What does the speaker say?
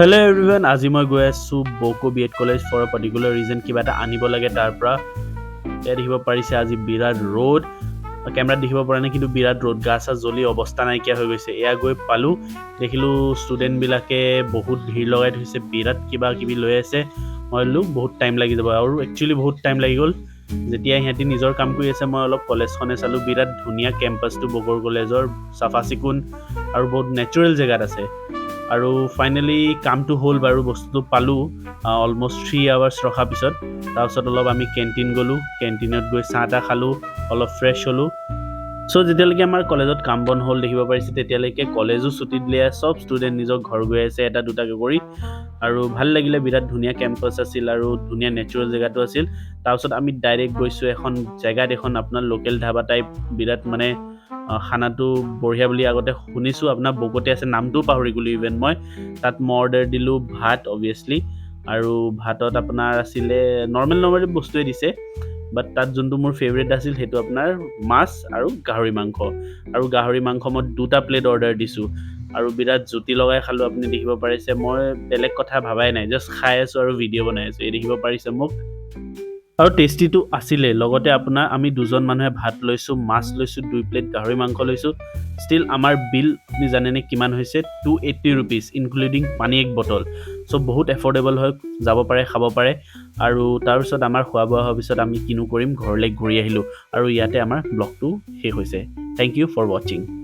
Hello' everyone, আজি মই গৈ আছোঁ Boko B Ed college for a particular reason. কিবা এটা আনিব লাগে তাৰ পৰা। এয়া দেখিব পাৰিছে, আজি বিৰাট ৰ'দ। কেমেৰাত দেখিব পৰা নাই, কিন্তু বিৰাট ৰ'দ, গা চা জ্বলি অৱস্থা নাইকিয়া হৈ গৈছে। এয়া গৈ পালোঁ, দেখিলোঁ ষ্টুডেণ্টবিলাকে বহুত ভিৰ লগাই থৈছে, বিৰাট কিবা কিবি লৈ আছে। মই ভাবিলোঁ বহুত টাইম লাগি যাব আৰু একচুৱেলি বহুত টাইম লাগি গ'ল। যেতিয়া সিহঁতি নিজৰ কাম কৰি আছে, মই অলপ কলেজখনে চালোঁ। বিৰাট ধুনীয়া কেম্পাছটো বকোৰ কলেজৰ, চাফা চিকুণ আৰু বহুত নেচাৰেল জেগাত আছে। আৰু ফাইনেলি কামটো হ'ল বাৰু, বস্তুটো পালোঁ অলমষ্ট 3 আৱাৰ্ছ ৰখাৰ পিছত। তাৰপিছত অলপ আমি কেণ্টিন গ'লোঁ। কেণ্টিনত গৈ চাহ তাহ খালোঁ, অলপ ফ্ৰেছ হ'লোঁ। চ' যেতিয়ালৈকে আমাৰ কলেজত কাম বন হ'ল, দেখিব পাৰিছে, তেতিয়ালৈকে কলেজো ছুটি দিলে। চব ষ্টুডেণ্ট নিজৰ ঘৰ গৈ আছে এটা দুটাকৈ কৰি। আৰু ভাল লাগিলে, বিৰাট ধুনীয়া কেম্পাছ আছিল আৰু ধুনীয়া নেচাৰেল জেগাটো আছিল। তাৰপিছত আমি ডাইৰেক্ট গৈছোঁ এখন জেগাত, এখন আপোনাৰ লোকেল ধাবা টাইপ, বিৰাট মানে খানাটো বঢ়িয়া বুলি আগতে শুনিছোঁ। আপোনাৰ বকোতে আছে, নামটোও পাহৰি গ'লোঁ ইভেন মই। তাত মই অৰ্ডাৰ দিলোঁ ভাত অভিয়াছলি আৰু ভাতত আপোনাৰ আছিলে নৰ্মেল নৰ্মেল বস্তুৱে দিছে, বাট তাত যোনটো মোৰ ফেভৰেট আছিল, সেইটো আপোনাৰ মাছ আৰু গাহৰি মাংস। আৰু গাহৰি মাংস মই দুটা প্লেট অৰ্ডাৰ দিছোঁ আৰু বিৰাট জুতি লগাই খালোঁ। আপুনি দেখিব পাৰিছে, মই বেলেগ কথা ভাবাই নাই, জাষ্ট খাই আছোঁ আৰু ভিডিঅ' বনাই আছোঁ। এই দেখিব পাৰিছে মোক। আৰু টেষ্টিটো আছিলে। লগতে আপোনাৰ আমি দুজন মানুহে ভাত লৈছোঁ, মাছ লৈছোঁ 2 প্লেট, গাহৰি মাংস লৈছোঁ। ষ্টিল আমাৰ বিল আপুনি জানেনে কিমান হৈছে? 280 ৰুপিজ, ইনক্লুডিং পানী এক বটল। চ' বহুত এফৰ্ডেবল হয়, যাব পাৰে, খাব পাৰে। আৰু তাৰপিছত আমাৰ খোৱা বোৱা হোৱাৰ পিছত আমি কিনো কৰিম, ঘৰলৈ ঘূৰি আহিলোঁ আৰু ইয়াতে আমাৰ ব্লগটো শেষ হৈছে। Thank you for watching.